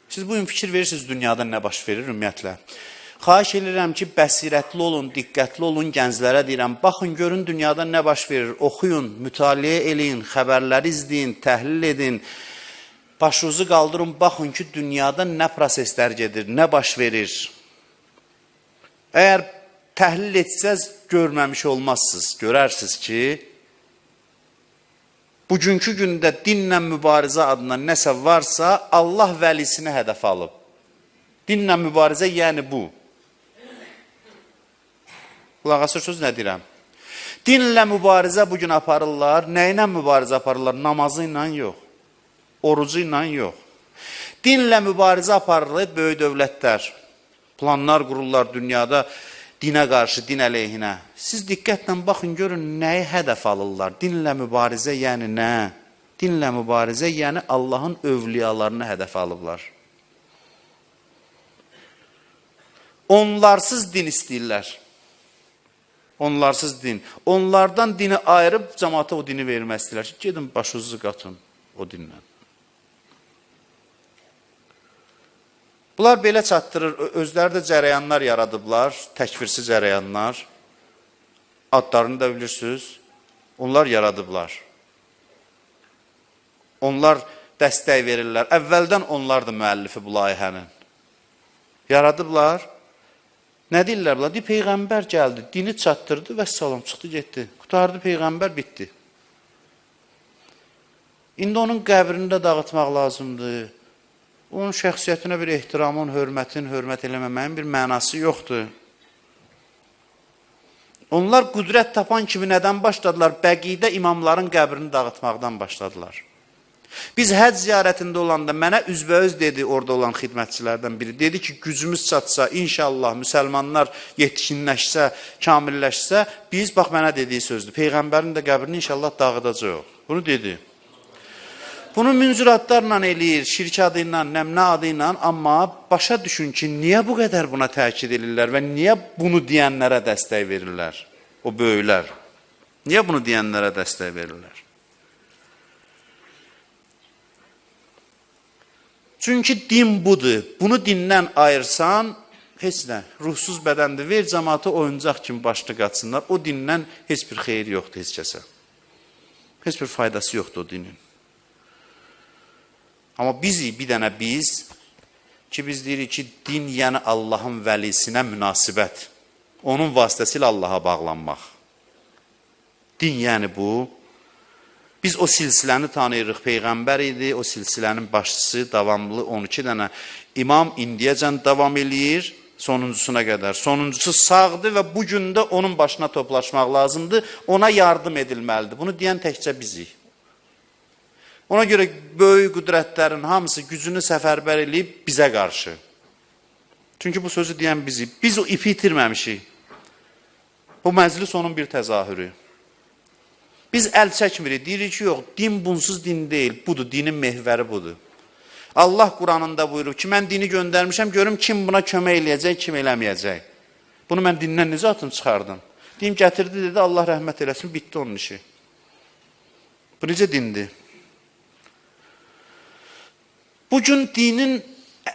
Siz bugün fikir verirsiniz dünyada nə baş verir ümumiyyətlə. Xahiş edirəm ki, bəsirətli olun, diqqətli olun, gənclərə deyirəm. Baxın, görün dünyada nə baş verir. Oxuyun, mütaliə eləyin, xəbərləri izləyin, təhlil edin. Başınızı qaldırın, baxın ki, dünyada nə proseslər gedir, nə baş verir. Əgər təhlil etsəz, görməmiş olmazsınız. Görərsiniz ki, bugünkü gündə dinlə mübarizə adına nəsə varsa, Allah vəlisini hədəf alıb. Dinlə mübarizə yəni bu. Qulaq asırsınız, nə deyirəm? Dinlə mübarizə bugün aparırlar. Nə ilə mübarizə aparırlar? Namazı ilə yox. Orucu ilə yox. Dinlə mübarizə aparırlar böyük dövlətlər. Planlar qururlar dünyada dinə qarşı, din əleyhinə. Siz diqqətlə baxın, görün nəyi hədəf alırlar. Dinlə mübarizə yəni nə? Dinlə mübarizə yəni Allahın övliyalarını hədəf alıblar. Onlarsız din istəyirlər. Onlarsız din. Onlardan dini ayırıb cəmaata o dini vermək istəyirlər ki, gedin başınızı qatın o dinlə. Bunlar belə çatdırır, özləri də cərəyanlar yaradıblar, təkfirsi cərəyanlar. Adlarını da bilirsiniz. Onlar yaradıblar. Onlar dəstək verirlər. Əvvəldən onlar da müəllifi bu layihənin. Yaradıblar. Nə deyirlər bunlar? Deyir, Peyğəmbər gəldi, dini çatdırdı və salam çıxdı, getdi. Qurtardı Peyğəmbər, bitdi. İndi onun qəbrini də dağıtmaq lazımdır. Onun şəxsiyyətinə bir ehtiramın, hörmətin, hörmət eləməməyin bir mənası yoxdur. Onlar qüdrət tapan kimi nədən başladılar? Bəqidə imamların qəbrini dağıtmaqdan başladılar. Biz həcc ziyarətində olanda mənə üzbəüz dedi orada olan xidmətçilərdən biri. Dedi ki, gücümüz çatsa, inşallah müsəlmanlar yetkinləşsə, kamilləşsə, biz, bax mənə dediyi sözdür, Peyğəmbərin də qəbrini inşallah dağıdacaq. Bunu dedi. Bunu müncür adlarla eləyir, şirk adı ilə, nəmnə adı ilə, amma başa düşün ki, niyə bu qədər buna təkid edirlər və niyə bunu deyənlərə dəstək verirlər, o böyüklər? Niyə bunu deyənlərə dəstək verirlər? Çünki din budur. Bunu dindən ayırsan, heç nə, ruhsuz bədəndir. Ver cəmaatı oyuncaq kimi başını qatsınlar. O dindən heç bir xeyir yoxdur heç kəsə. Heç bir faydası yoxdur o dinin. Amma bizi, bir dənə biz, ki biz deyirik ki, din yəni Allahın vəlisinə münasibət. Onun vasitəsilə Allaha bağlanmaq. Din yəni bu. Biz o silsiləni tanıyırıq, Peyğəmbər idi, o silsilənin başçısı, davamlı 12 dənə imam indiyəcən davam eləyir sonuncusuna qədər. Sonuncusu sağdır və bu gün də onun başına toplaşmaq lazımdır, ona yardım edilməlidir. Bunu deyən təkcə bizik. Ona görə böyük qüdrətlərin hamısı gücünü səfərbər eləyib bizə qarşı. Çünki bu sözü deyən bizik. Biz o ipi itirməmişik. Bu məclis onun bir təzahürü. Biz əl çəkmirik, deyirik ki, yox, din bunsuz din deyil, budur, dinin mehvəri budur. Allah Quranında buyurur ki, mən dini göndərmişəm, görüm kim buna kömək eləyəcək, kim eləməyəcək. Bunu mən dindən necə atım çıxardım? Deyim, gətirdi, dedi, Allah rəhmət eləsin, bitdi onun işi. Bu necə dindir? Bugün dinin,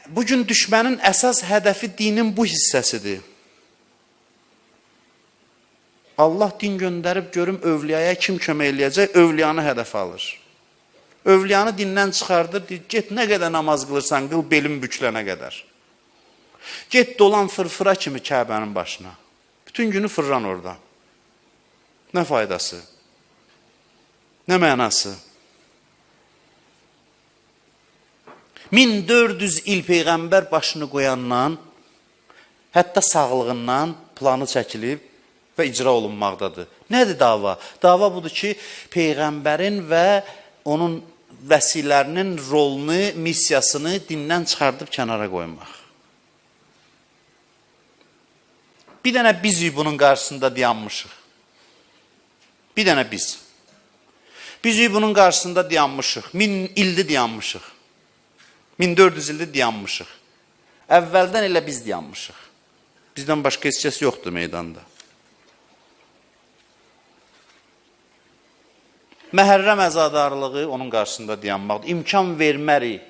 bugün düşmənin əsas hədəfi dinin bu hissəsidir. Allah din göndərib görüm övliyaya kim kömək eləyəcək, övliyanı hədəf alır. Övliyanı dindən çıxardır, deyir, get nə qədər namaz qılırsan, qıl belin bükülənə qədər. Get dolan fırfıra kimi Kəbənin başına. Bütün günü fırran orada. Nə faydası? Nə mənası? 1400 il Peyğəmbər başını qoyandan, hətta sağlığından planı çəkilib və icra olunmaqdadır. Nədir dava? Dava budur ki, Peyğəmbərin və onun vəsilərinin rolunu, missiyasını dindən çıxardıb kənara qoymaq. Bir dənə biz bunun qarşısında dayanmışıq. Bir dənə biz. Biz bunun qarşısında dayanmışıq. 1000 ildir dayanmışıq. 1400 ildir dayanmışıq. Əvvəldən elə biz dayanmışıq. Bizdən başqa heç kəs yoxdur meydanda. Məhərrəm əzadarlığı onun qarşısında dayanmaqdır. İmkan vermərik.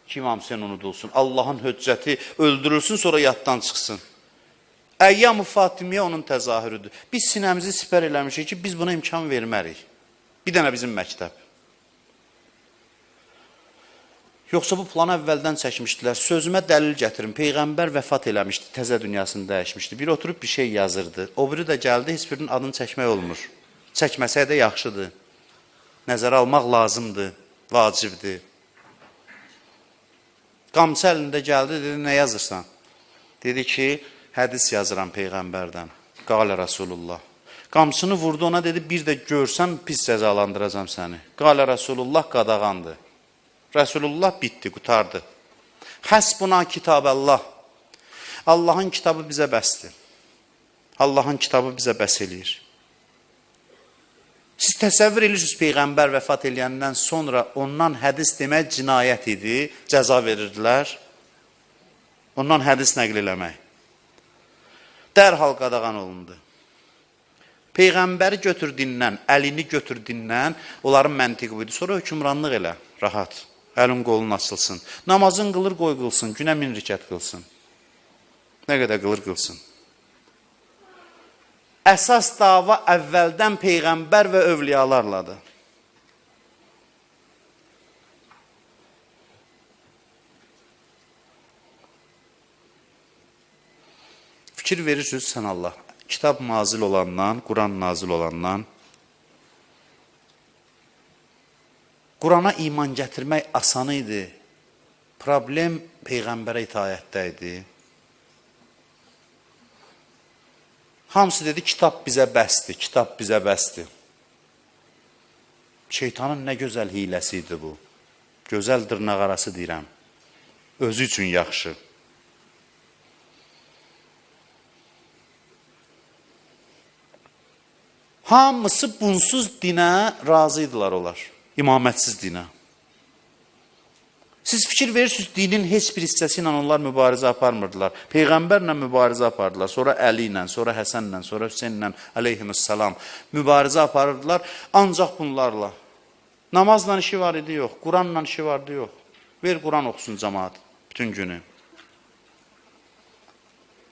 Ki İmam Hüseyin unudulsun. Allahın höccəti öldürülsün, sonra yaddan çıxsın. Əyyam-ı Fatimiyə onun təzahürüdür. Biz sinəmizi sipər eləmişik ki, biz buna imkan vermərik. Bir dənə bizim məktəb. Yoxsa bu planı əvvəldən çəkmişdilər. Sözümə dəlil gətirin. Peyğəmbər vəfat eləmişdi, təzə dünyasını dəyişmişdi. Biri oturub bir şey yazırdı. O biri də gəldi, heç birinin adını çəkmək olmur. Çəkməsək də yaxşıdır. Nəzərə almaq lazımdır, vacibdir. Qamçı əlində gəldi, dedi, nə yazırsan? Dedi ki, hədis yazıram Peyğəmbərdən. Qalə Rasulullah. Qamçını vurdu ona, dedi, bir də görsəm pis cəzalandıracam səni. Qalə Rasulullah qadağandır. Rasulullah bitdi, qutardı. Həsbuna kitabəllah. Allahın kitabı bizə bəsdir. Allahın kitabı bizə bəs eləyir. Siz təsəvvür edirsiniz, Peyğəmbər vəfat eləyəndən sonra ondan hədis demək cinayət idi, cəza verirdilər. Ondan hədis nəql eləmək. Dərhal qadağan olundu. Peyğəmbəri götür dindən, əlini götür dindən, onların məntiqi buydu. Sonra hökmranlıq elə, rahat. Əlin qolun açılsın. Namazın qılır, qoy qılsın. Günə 1000 rükət qılsın. Nə qədər qılır, qılsın. Əsas dava əvvəldən Peyğəmbər və övliyalarladır. Fikir verirsiniz sən Allah. Kitab nazil olandan, Quran nazil olandan, Qurana iman gətirmək asan idi. Problem Peyğəmbərə itaətdə idi. Hamısı dedi, kitab bizə bəsdir, kitab bizə bəsdir. Şeytanın nə gözəl hiləsi idi bu. Gözəl dırnaq arası deyirəm. Özü üçün yaxşı. Hamısı bunsuz dinə razı idilər onlar. İmamətsiz dinə. Siz fikir verirsiniz, dinin heç bir hissəsi ilə onlar mübarizə aparmırdılar. Peyğəmbərlə mübarizə apardılar. Sonra Əli ilə, sonra Həsənlə, sonra Hüseynlə, əleyhissalam mübarizə aparırdılar. Ancaq bunlarla. Namazla işi var idi, yox. Quranla işi vardı, yox. Ver Quran oxusun cəmaat bütün günü.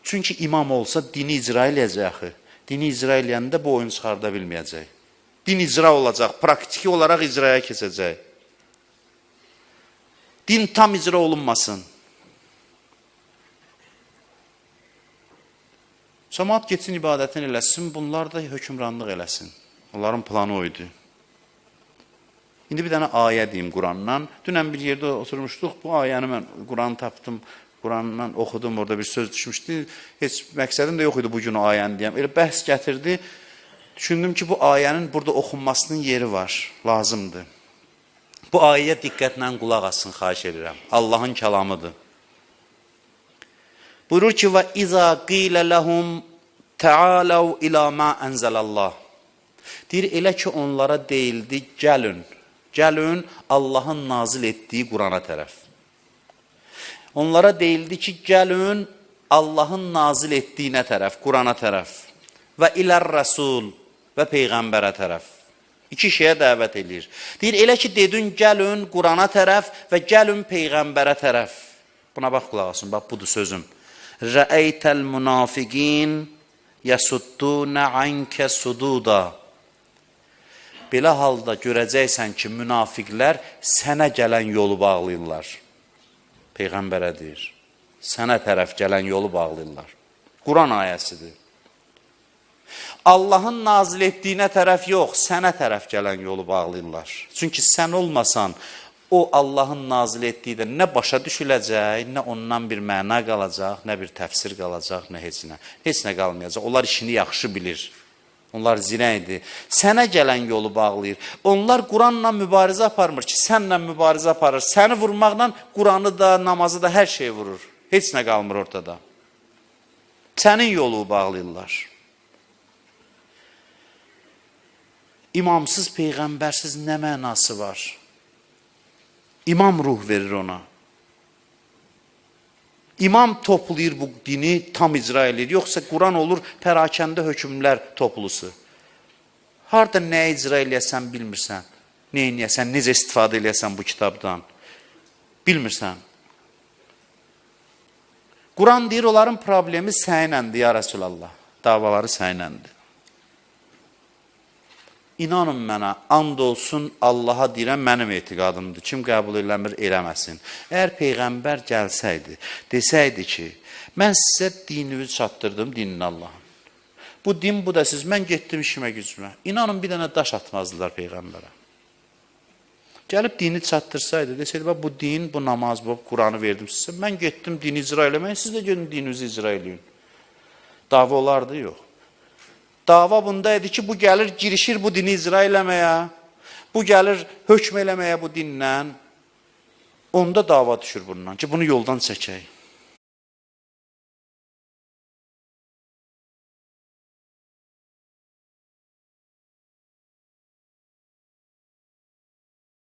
Çünki imam olsa dini icra eləyəcək axı. Dini icra eləyəndə bu oyun çıxarda bilməyəcək. Din icra olacaq, praktiki olaraq icraya keçəcək. Din tam icra olunmasın. Cəmaat getsin ibadətini eləsin, bunlar da hökmranlıq eləsin. Onların planı o idi. İndi bir dənə ayə deyim Qurandan. Dünən bir yerdə oturmuşduq, bu ayəni mən Quranı tapdım, Qurandan oxudum, orada bir söz düşmüşdü. Heç məqsədim də yox idi bu gün o ayəni deyəm. Elə bəhs gətirdi. Düşündüm ki, bu ayənin burada oxunmasının yeri var, lazımdır. Bu ayəyə diqqətlə qulaq asın, xahiş edirəm. Allahın kəlamıdır. Buyurur ki, və izə qilə ləhum təaləv ilə mə ənzəlallah. Deyir, elə ki, onlara deyildi, gəlin, gəlin Allahın nazil etdiyi Qurana tərəf. Onlara deyildi ki, gəlin Allahın nazil etdiyinə tərəf, Qurana tərəf. Və ilər rəsul və Peyğəmbərə tərəf. İki şeyə dəvət eləyir. Deyir, elə ki, dedin, gəlin Qurana tərəf və gəlin Peyğəmbərə tərəf. Buna bax, qulaq asın, bax, budur sözüm. Rəeytəl münafiqin yəsuddunə ankə sududa. Belə halda görəcəksən ki, münafiqlər sənə gələn yolu bağlayırlar. Peyğəmbərə deyir. Sənə tərəf gələn yolu bağlayırlar. Quran ayəsidir. Allahın nazil etdiyinə tərəf yox, sənə tərəf gələn yolu bağlayırlar. Çünki sən olmasan, o Allahın nazil etdiyi də nə başa düşüləcək, nə ondan bir məna qalacaq, nə bir təfsir qalacaq, nə heç nə. Heç nə qalmayacaq. Onlar işini yaxşı bilir. Onlar zinə idi. Sənə gələn yolu bağlayır. Onlar Quranla mübarizə aparmır ki, sənlə mübarizə aparır. Səni vurmaqla Quranı da, namazı da, hər şeyi vurur. Heç nə qalmır ortada. Sənin yolu bağlayırlar. İmamsız, peyğəmbərsiz nə mənası var? İmam ruh verir ona. İmam toplayır bu dini, tam icra eləyir. Yoxsa Quran olur pərakəndə hökmlər toplusu. Harda nə icra eləyəsən bilmirsən. Nə eləyəsən, necə istifadə eləyəsən bu kitabdan. Bilmirsən. Quran deyir, onların problemi səninləndir, ya Rəsulallah. Davaları səninləndir. İnanın mənə, and olsun Allaha deyirəm, mənim etiqadımdır. Kim qəbul eləmir, eləməsin. Əgər Peyğəmbər gəlsəydi, desəydi ki, mən sizə dinini çatdırdım, dinini Allahın. Bu din, bu da siz, mən getdim işimə gücümə. İnanın, bir dənə daş atmazdılar Peyğəmbərə. Gəlib dini çatdırsaydı, desəydi, bax, bu din, bu namaz, bu Quranı verdim sizə. Mən getdim dini icra eləməyə, siz də gedin dininizi icra eləyin. Dava olardı, yox. Dava bunda idi ki, bu gəlir, girişir bu dini icra eləməyə, bu gəlir hökm eləməyə bu dinlə. Onda dava düşür bundan ki, bunu yoldan çəkək.